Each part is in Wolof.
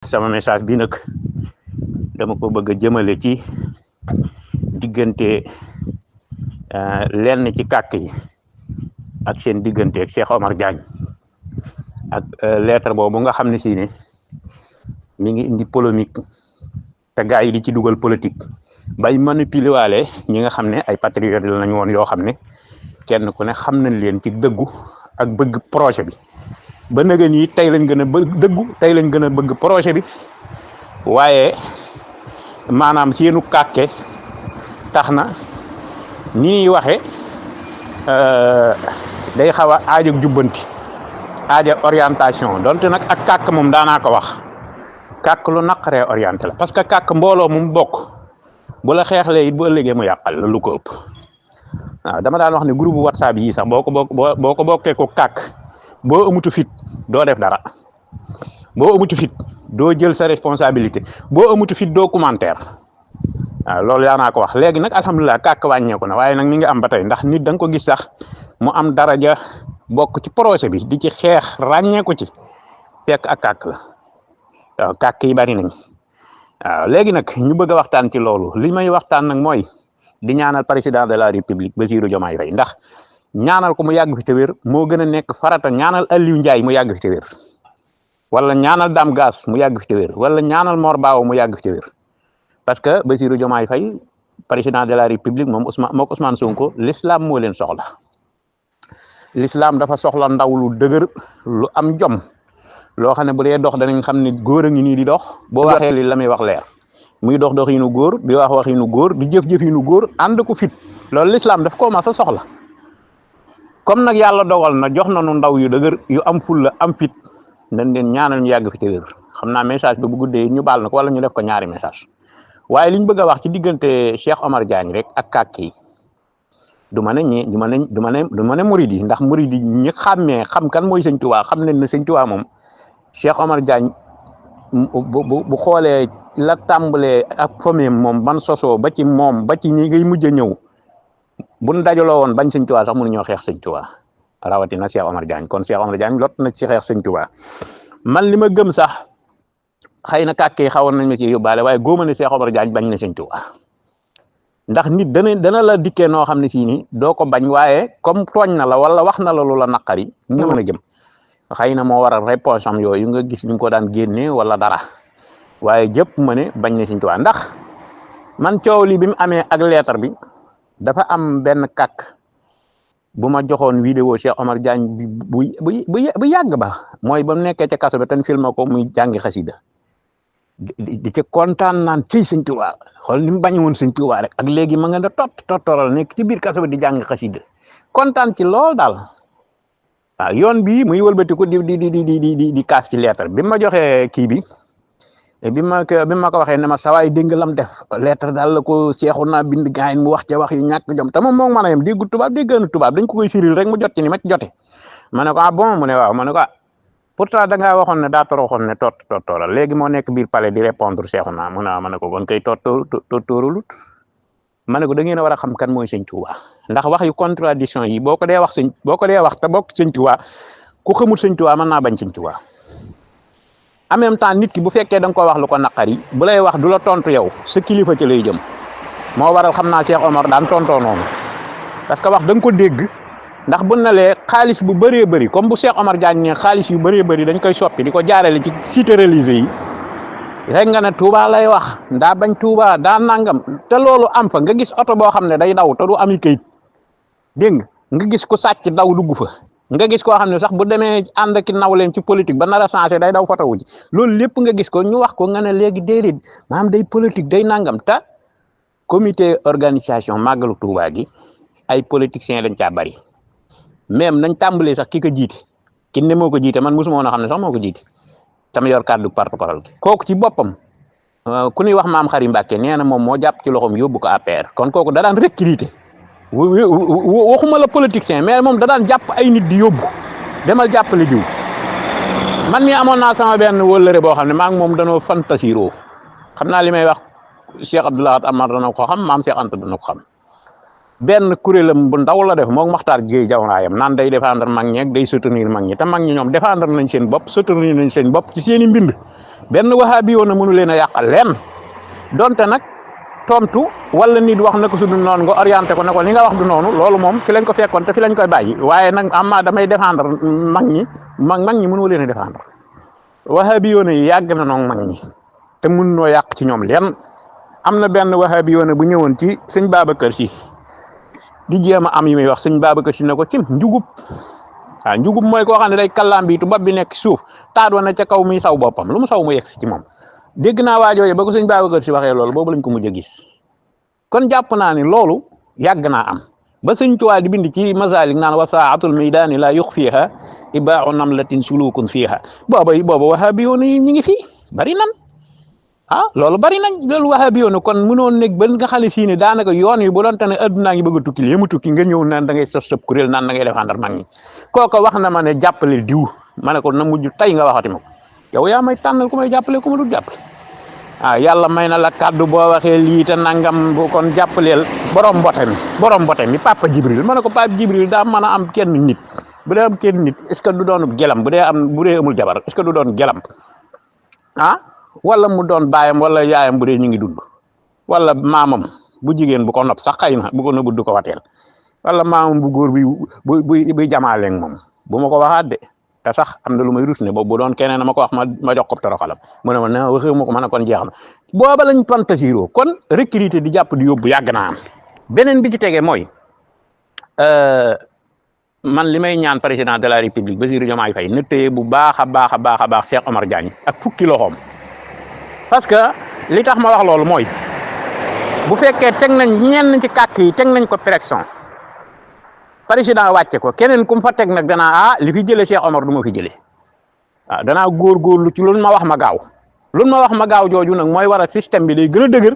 sama message bi nag dama ko bëgg a jëmale ci diggante lenn ci kàkk yi ak seen diggante ak Cheikh Omar Diagne ak lettre boobu nga xam ne si ne mi ngi indi polémique te gars yi di ci dugal politique bay manipuler waale ñi nga xam ne ay patriotes lañ woon yoo xam ne kenn ku ne xam nañ leen ci dëggu ak bëgg projet bi ba nëga nii tey lañ gën a dëggu tey lañ gën a bëgg projet bi waaye maanaam seenu kàkke tax na ni ñuy waxe day xaw a aajo jubbanti aajo orientation donte nag ak kàkk moom daanaa ko wax kàkk lu naqaree orienté la parce que kàkk mbooloo mu bokk bu la xeexlee it bu ëllëgee mu yàqal lu ko ëpp waaw dama daan wax ne groupe WhatsApp yi sax boo ko bokkee ko kàkk boo amutu fit doo def dara boo amutu fit doo jël sa responsabilité boo amutu fit doo commentaire waaw loolu yaa naa ko wax léegi nag alhamdulilah kàkk wàññeeku na waaye nag mi ngi am ba tey ndax nit da nga ko gis sax mu am daraja bokk ci projet bi di ci xeex ràññeeku ci fekk ak kàkk la waaw kàkk yi bari nañ waaw léegi nag ñu bëgg a waxtaan ci loolu li may waxtaan nag mooy di ñaanal président de la république Bassirou Diomaye Faye ndax ñaanal ko mu yàgg fi te wér moo gën a nekk farata ñaanal Aliou Ndiaye mu yàgg fi te wér wala ñaanal Dame Gass mu yàgg fi te wér wala ñaanal Mor Bao mu yàgg fi te wér parce que Bassirou Diomaye Faye président de la république moom Ousmane Sonko l'islam moo leen soxla l'islam dafa soxla ndaw lu dëgër lu am jom loo xam ne bu dee dox danañ xam ne góor a ngi nii di dox boo waxee li la muy wax leer muy dox dox yi nu góor di wax yi nu góor di jëf-jëf yi nu góor ànd ko fit loolu l'islam daf ko ma sa soxla comme nag yàlla dogal na jox na nu ndaw yu dëgër yu am fulla am fit dañ leen ñaanal ñu yàgg fi te wér xam naa message bi bu guddee ñu baal na ko wala ñu def ko ñaari message waaye liñ bëgg a wax ci diggante Cheikh Omar Diagne rek ak kàkk yi du ma ne murid yi ndax murid yi ñi xàmmee xam kan mooy sëñ Tuubaa xam nañ ne sëñ Tuubaa moom Cheikh Omar Diagne bu xoolee la tàmbalee ak famille moom ban sosoo ba ci moom ba ci ñi ngay mujj a ñëw buñ dajaloo woon bañ sëñ Tuubaa sax mënuñoo xeex sëñ Tuubaa rawatina Cheikh Omar Diagne kon Cheikh Omar Diagne lot na ci xeex sëñ Tuubaa man li ma gëm sax xëy na kàkk yi xawoon nañ ma ci yóbbaale waaye góoma ne Cheikh Omar Diagne bañ na sëñ Tuubaa ndax nit dana la dikkee noo xam ne sii ni doo ko bañ waaye comme tooñ na la wala wax na la lu la naqari nga mën a jëm xëy na moo waral réponse am yooyu nga gis ni ko daan génne wala dara waaye jëpp ma ne bañ na sëñ Tuubaa ndax man coow li bi mu amee ak lettre bi dafa am benn kàkk bu ma joxoon vidéo Cheikh Omar Diagne bi bu yàgg ba mooy ba mu nekkee ca kaso ba ten filma ko muy jàngi xasida di ca kontaan naan ciy sëñ Tuubaa xool ni mu bañ woon sëñ Tuubaa rek ak léegi ma nga da tottoral nekk ci biir kaso ba di jàng xasida kontaan ci lool daal waaw yoon bii muy wëlbatiku di kaas ci lettre bi ma joxee kii bi bi ma ko waxee ne ma sawaay dégg nga lam def lettre daal la ko seexu naa bind gaañ mu wax ca wax yu ñàkk jom te moom moo mën a yem déggu tubaab dégg na tubaab dañ ko koy firil rek mu jot ci ni ma ci jote ma ne ko ah bon mu ne waaw ma ne ko ah pourtant da ngaa waxoon ne daa toroxoon ne tottooral léegi moo nekk biir palais di répondre seexu naa mu ne waaw ma ne ko kon kay tottooralut ma ne ko da ngeen a war a xam kan mooy sëñ Tuubaa ndax wax yu contradiction yi boo ko dee wax te bokk sëñ Tuubaa ku xamul sëñ Tuubaa mën naa bañ sëñ Tuubaa en même temps nit ki bu fekkee da nga ko wax lu ko naqari bu lay wax du la tontu yow sa kilifa ci lay jëm moo waral xam naa Cheikh Omar daan tontoo noonu parce que wax da nga ko dégg ndax bu ne lee xaalis bu bëree bëri comme bu Cheikh Omar Diagne ne xaalis yu bëree bëri dañ koy soppi di ko jaarale ci cité religieux yi rek nga ne Touba lay wax ndaa bañ Touba daa nangam te loolu am fa nga gis oto boo xam ne day daw te du ami kayit dégg nga gis ko sàcc daw dugg fa nga gis koo xam ne sax bu demee ànd ak nawleen ci politique ba nar a changé day daw foto wu ji loolu lépp nga gis ko ñu wax ko nga ne léegi déedéet maanaam day politique day nangam te comité organisation màggalu Touba gi ay politiciens lañ caa bari même nañ tàmbalee sax ki ko jiite ki ne moo ko jiite man mosuma woon a xam ne sax moo ko jiite tam yor kàddu porte-parole gi kooku ci boppam ku ñuy wax maam Xari Mbàkke nee na moom moo jàpp ci loxoom yóbbu ko APR kon kooku da daan recruter waxuma la politicien mais moom da daan jàpp ay nit di yóbbu demal jàppale jiw man mi amoon naa sama benn wëllëre boo xam ne maa ngi moom danoo fantasiroo xam naa li may wax Cheikh Abdoulaye Amar dana ko xam maam Cheikh Anta dana ko xam benn kuréelam bu ndaw la def moom Maxtaar Jéey Jawraayam naan day défendre mag ñi ak day soutenir mag ñi te mag ñi ñoom défendre nañ seen bopp soutenir nañ seen bopp ci seen i mbind benn wahabi yoon mënu leen a yàqal leen donte nag tontu wala nit wax na ko su du noonu nga orienté ko ne ko li nga wax du noonu loolu moom fi lañ ko fekkoon te fi lañ koy bàyyi waaye nag amma damay défendre mag ñi mënoo leen a défendre wahabi yoon yi yàgg na noonu mag ñi te mun noo yàq ci ñoom leen am na benn wahabi yoon bu ñëwoon ci sëñ Babacar Si di jéem a am yu muy wax sëñ Babacar Si ne ko cim njugub waaw njugub mooy koo xam ne day kallambiitu bopp bi nekk suuf taadoo na ca kaw muy saw boppam lu mu saw mu yegg si ci moom dégg naa waajooye ba ko sëñ Babacar Si waxee loolu boobu lañ ko mujj a gis kon jàpp naa ni loolu yàgg naa am ba sëñ Tuubaa di bind ci Masaalik naan wa saatul miidaani laa yux fiiha ibaau namlatin sulukun fiiha booba wahabi yoon yi ñi ngi fii bari nan loolu bari nañ loolu wahabi yoon kon mënoon nekk ba nga xam ne fii ne daanaka yoon yi bu doon tane addunaa ngi bëgg a tukki léemu tukki nga ñëw naan da ngay sos sëb kuréel naan da ngay défendre mag ñi kooka wax na ma ne jàppale diw ma ne ko na mujj tey nga waxati ma ko yow yaa may tànnal ku may jàppale ku ma dul jàppale yàlla may na la kàddu boo waxee lii te nangam bu kon jàppaleel borom mbote mi Papa Jibril ma ne ko Papa Jibril daa mën a am kenn nit bu dee am kenn nit est ce que du doon gelam bu dee amul jabar est ce que du doon gelam wala mu doon baayam wala yaayam bu dee ñu ngi dund wala maamam bu jigéen bu ko nopp sax xëy na bu ko nëbbu du ko wateel wala maamam bu góor buy jamaaleeg moom bu ma ko waxaat de te sax am na lu may rus ne boobu bu doon keneen ma ko wax ma jox ko toroxalam mu ne ma ne waxee ma ko ma ne kon jeex na booba lañ fantasiroo kon recruter di jàpp di yóbbu yàgg naa am. beneen bi ci tege mooy man li may ñaan président de la république Bassirou Diomaye Faye na téye bu baax a baax Cheikh Omar Diagne ak fukki loxoom parce que li tax ma wax loolu mooy bu fekkee teg nañ ñenn ci kàkk yi teg nañ ko pression président wàcce ko keneen ku mu fa teg nag danaa li fi jëlee Cheikh Omar du ma fi jëlee danaa góorgóorlu ci lu ma wax ma gaaw lu ma wax ma gaaw jooju nag mooy war a système bi day gën a dëgër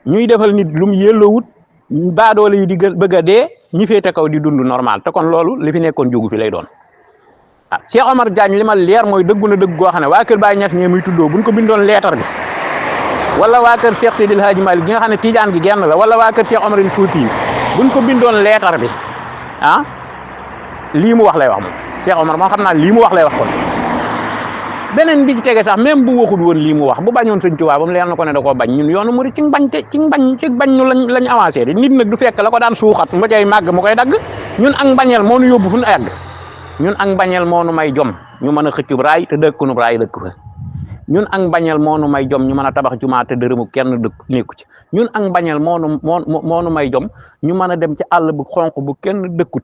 ñuy defal nit lu mu yelloowut baadoole yi di bëgg a dee ñi féete kaw di dund normal te kon loolu li fi nekkoon jógu fi lay doon Cheikh Omar Diagne li ma leer mooy dëggu na dëgg goo xam ne waa kër Baye Niass ñee muy tuddoo buñ ko bindoon leetar bi wala waa kër Cheikh Seydil Hadji Malick gi nga xam ne Tidiane gi genn la wala waa kër Cheikh Omar il Fouti buñ ko bindoon leetar bi lii mu wax lay wax moom Cheikh Omar moom xam naa lii mu wax lay wax kon beneen bi ci tege sax même bu waxul woon lii mu wax bu bañoon sëñ Tuubaa ba mu leer na ko ne da koo bañ ñun yoonu murid ci bañ ñu lañ avancé di nit nag du fekk la ko daan suuxat mu cay màgg mu koy dagg ñun ak mbañeel moo nu yóbbu fu ñu egg ñun ak mbañeel moo nu may jom ñu mën a xëccub raay te dëkkunu raay dëkk fa ñun ak mbañeel moo nu may jom ñu mën a tabax jumaa te dërëmu kenn dëkk nekku ci ñun ak mbañeel moo nu may jom ñu mën a dem ci àll bu xonq bu kenn dëkkut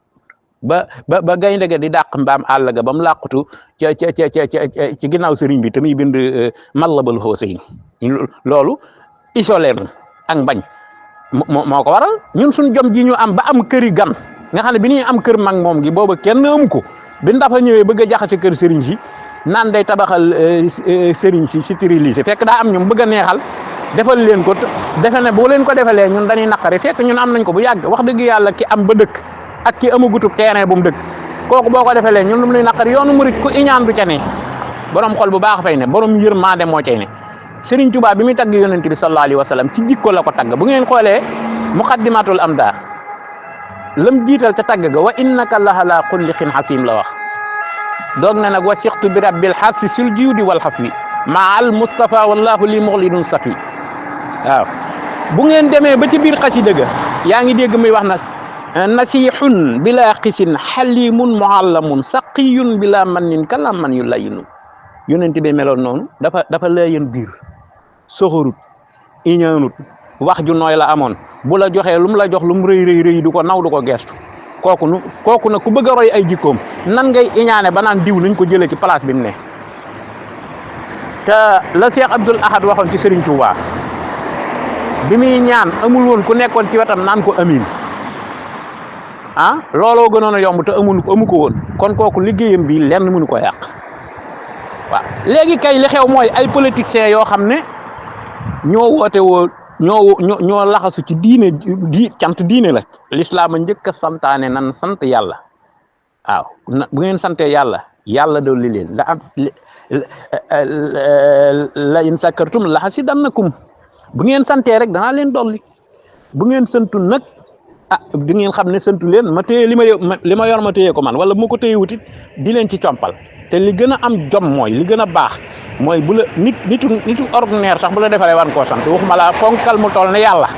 ba gaynde ga di dàq mbaam àll ga ba mu làqutu ci ginnaaw sëriñ bi te muy bind Matlabul Fawzayni loolu isolé nu ak mbañ moo ko waral ñun suñ jom ji ñu am ba am këri gan nga xam ne bi ñuy am kër mag moom gi booba kenn amu ko bi ndafa ñëwee bëgg a jaxase kër sëriñ si naan day tabaxal sëriñ si stérilisé fekk daa am ñoom bëgg a neexal defal leen ko defe ne boo leen ko defalee ñun dañuy naqari fekk ñun am nañ ko bu yàgg wax dëgg yàlla ki am ba dëkk ak ki amagutub terrain bu mu dëkk kooku boo ko defalee ñun lu mu lay naqari yoonu murit ku iñaan du ca ne borom xol bu baax fay ne borom yërmande moo cay ne Serigne Touba bi muy tagg yonent bi sallallahu alayhi wa sallam ci jikko la ko tagg bu ngeen xoolee muqaddimatul amda lam jiital ca tagg ga wa innaka lahala xulliqin xasim la wax doog na nag wa sixtu bi rabbil xasi sul jiudi wal xafwi maa al Mustafa wallahu li muxlidun safi waaw bu ngeen demee ba ci biir xasida ga yaa ngi dégg muy wax na nasihun bila xisin xalimun muallamun saqiyun bila mannin kala man yu layinu yonent bi meloon noonu dafa layen biir soxorut iñaanut wax ju nooy la amoon bu la joxee lu mu la jox lu mu rëy du ko naw du ko gestu kooku nag ku bëgg a roy ay jikkoom nan ngay iñaane ba naan diw nañ ko jëlee ci place bi mu ne te la Cheikh Abdoul Ahad waxoon ci Serigne Touba bi muy ñaan amul woon ku nekkoon ci wetam naan ko amin looloo gënoon a yomb te amu ko woon kon kooku liggéeyam bi lenn mënu ko yàq waaw léegi kay li xew mooy ay politiciens yoo xam ne ñoo woote woo ñoo laxasu ci diine cant diine la l'islam a njëkk a santaane nan sant yàlla waaw bu ngeen sante yàlla dolli leen la in sakartum la hasidannakum bu ngeen santee rek danaa leen dolli bu ngeen santu nag ah di ngeen xam ne santu leen ma téye li ma yor ma téye ko man wala bu ma ko téye wutit di leen ci compal te li gën a am jom mooy li gën a baax mooy bu la nitu ordinaire sax bu la defalee wan koo sant waxuma la fonkal mu toll ne yàlla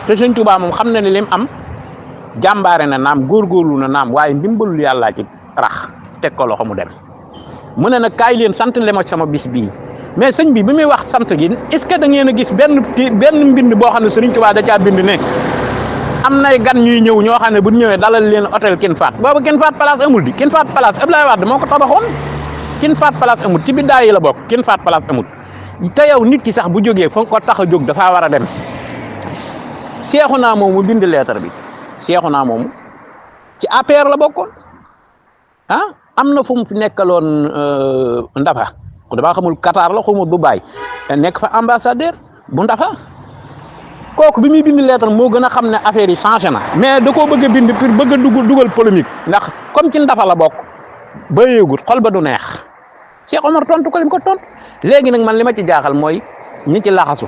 te sëñ Tuubaa moom xam na ne lim am jàmbaare na naam góorgóorlu na naam waaye ndimbalul yàllaa ci rax teg ko loxo mu dem mu ne nag kaay leen sant le ma sama bis bii mais sëñ bi muy wax sant gi est-ce que da ngeen a gis benn mbind boo xam ne sëriñ Tuubaa da caa bind ne am nay gan ñuy ñëw ñoo xam ne bu ñëwee dalal leen hôtel King Fahd boobu King Fahd Palace amul di King Fahd Palace Abdoulaye Wade moo ko tabaxoon King Fahd Palace amul ci biddaa yi la bokk King Fahd Palace amul te yow nit ki sax bu jógee fa ko tax a jóg dafaa war a dem Seexuna moomu bind lettre bi Seexuna moomu ci APR la bokkoon ah am na fu mu fi nekkaloon Ndafa damaa xamul Qatar la xamul Dubaï nekk fa ambassadeur bu Ndafa kooku bi muy bind lettre moo gën a xam ne affaire yi changé na mais da koo bëgg a bind pour bëgg a dugal polémique ndax comme ci Ndafa la bokk ba yéegut xol ba du neex Cheikh Omar tontu ko lim ko tontu léegi nag man li ma ci jaaxal mooy ñi ci laxasu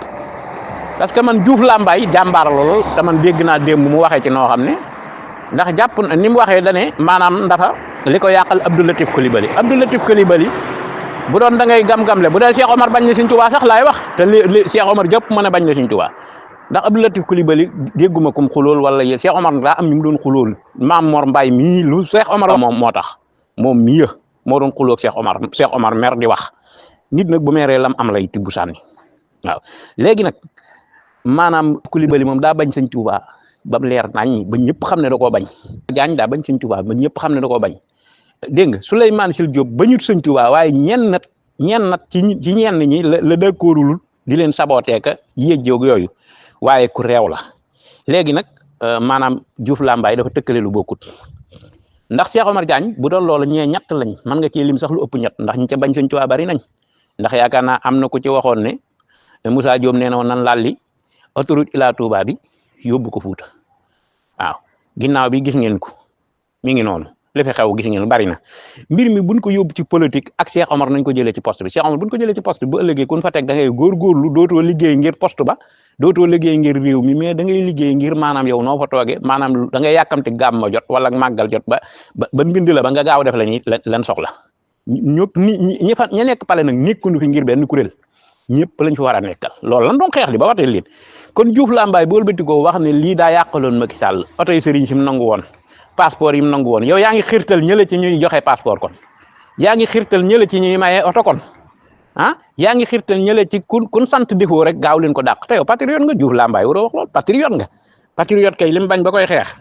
parce que man Diouf Lambaye jàmbaar lool te man dégg naa démb mu waxee ci noo xam ne ndax jàpp ni mu waxee da ne maanaam Ndafa li ko yàqal Abdou Latif Coulibaly bu doon da ngay gam-gamle bu dee Cheikh Omar bañ na Sëñ Tuubaa sax laay wax te li Cheikh Omar jëpp mën a bañ na Sëñ Tuubaa ndax Abdou Latif Coulibaly dégguma kum xulool wala yéen Cheikh Omar daa am ñu mu doon xulool Maam Mor Mbaye mii lu Cheikh Omar moom moo tax moom mii moo doon xuloog Cheikh Omar mer di wax nit nag bu meree lam am lay tibb sànni waaw léegi nag maanaam Coulibaly moom daa bañ Sëñ Tuubaa ba mu leer nañ ba ñëpp xam ne da koo bañ Jaañ daa bañ Sëñ Tuubaa ba ñëpp xam ne da koo bañ dégg nga Souleymane Sil Diop bañut Sëñ Tuubaa waaye ñenn nat ci ñenn ñi la d'accordul di leen sabootee ka yéejoog yooyu waaye ku réew la léegi nag maanaam Diouf Lambaye dafa tëkkale lu bokkut ndax Cheikh Omar Diagne bu doon loolu ñee ñett lañ mën nga cee lim sax lu ëpp ñett ndax ñi ca bañ Sëñ Tuubaa bari nañ ndax yaakaar naa am na ku ci waxoon ne Moussa Diop nee na woon nan lalli autoroute Ila Touba bi yóbbu ko Fuuta waaw ginnaaw bi gis ngeen ko mi ngi noonu li fi xew gis ngeen bari na mbir mi buñ ko yóbbu ci politique ak Cheikh Omar nañ ko jëlee ci poste bi Cheikh Omar buñ ko jëlee ci poste bi bu ëllëgee kun fa teg da ngay góorgóorlu dootoo liggéey ngir poste ba dootoo liggéey ngir réew mi mais da ngay liggéey ngir maanaam yow noo fa toogee maanaam da ngay yàkkamti gàmma jot wala màggal jot ba mbind la ba nga gaaw def la ni lan soxla ñëpp ñi fa ña nekk pale nag nekkuñu fi ngir benn kuréel ñëpp lañ fi war a nekkal loolu lan doon xeex li ba watee leen kon Diouf Lambaye bu wëlbati ko wax ne lii daa yàqaloon Macky Sall oto yi sëriñ si mu nangu woon passeport yi mu nangu woon yow yaa ngi xirtal ñële ci ñuy joxe passeport kon yaa ngi xirtal ñële ci ñuy maye oto kon ah yaa ngi xirtal ñële ci kun sant defoo rek gaaw leen ko dàq te yow patriote nga Diouf Lambaye waroo wax lool patriote nga patriote kay lim bañ ba koy xeex